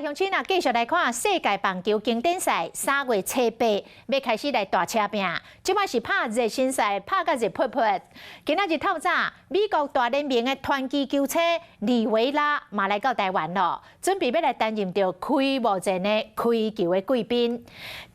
來鄉親啊，繼續來看世界棒球經典賽3月初八欲開始來大車拼，這擺是拍熱身賽，拍甲熱噗噗。今仔日透早，美國大聯盟的傳奇球星李維拉嘛來到台灣咯，準備欲來擔任著開幕戰的開球的貴賓。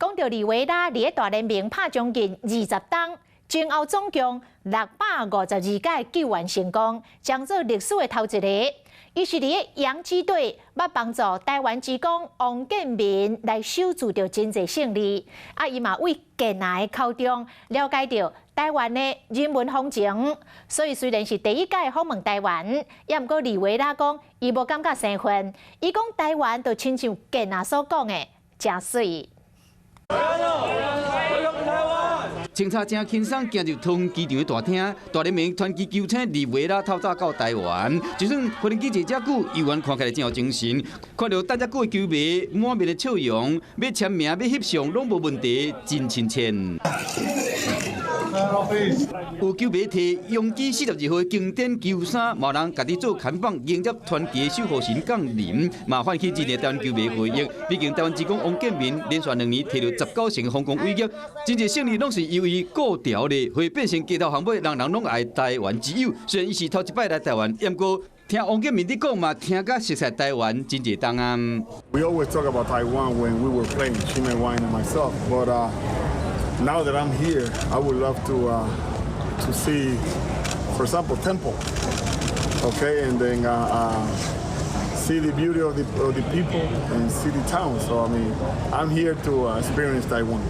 講著李維拉佇咧大聯盟拍將近20冬，前後總共652屆救援成功，將做歷史的頭一个。伊是佇咧洋基隊，捌幫助台灣之光王建民來守住著真濟勝利。啊，伊嘛對建來的口中了解著台灣的人文風情，所以雖然是第一屆訪問台灣，也毋過李維拉講，伊無感覺生分。伊講台灣就親像建來所講的，誠媠。清早誠輕鬆行入統機場的大廳，大聯盟傳奇球星李維拉透早到台灣，就算飛行機坐遮久，猶原看起來真有精神。看著等遮久的球迷滿面的笑容，欲簽名、欲翕相攏無問題，真親切。有球迷提洋基42號的經典球衫，嘛有人家己做看板迎接傳奇守護神降臨，嘛喚起真濟台灣球迷回憶。畢竟台灣之光王建民連續2年提著19勝豐功偉業，真濟勝利攏是由伊顧牢的，會變成街頭巷尾人人攏愛台灣之友。雖然伊是頭一擺來台灣，毋過聽王建民佇講嘛，聽甲熟悉台灣真濟冬啊。 We always talk about Taiwan when we were playing, Chimé Wine and myself, but now that I'm here, I would love to see, for example, temple, okay, and then see the beauty of the people and see the town. So I mean, I'm here to experience Taiwan.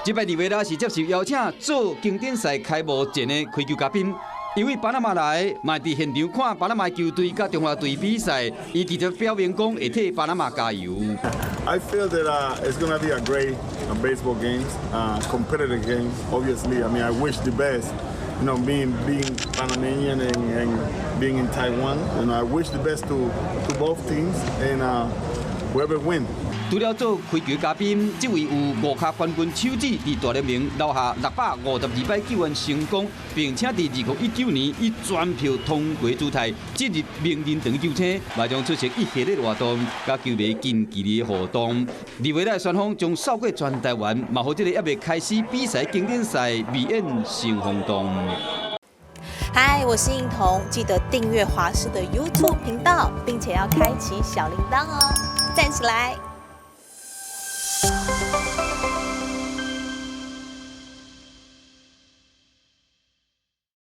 這擺李維拉是接受邀請做經典賽開幕戰的開球嘉賓。因為巴拿馬來，嘛佇現場看巴拿馬球隊佮中華隊比賽，伊直接表明講會替巴拿馬加油。 I feel that it's going to be a great baseball game, competitive game. Obviously, I mean, I wish the best. Being Panamanian and being in Taiwan, and I wish the best to both teams and whoever win. 除了做開球嘉賓，這位有五跤冠軍手指佇大聯盟留下652擺救援成功，並且佇2019年以全票通過姿態進入名人堂球星，嘛將出席一系列活動，佮球迷近距離互動。李維拉旋風將掃過全台灣，嘛予這个猶未開始比賽經典賽未演先轟動。嗨，我是應彤，記得訂閱華視的 YouTube 頻道，並且要開啟小鈴鐺哦，讚起來！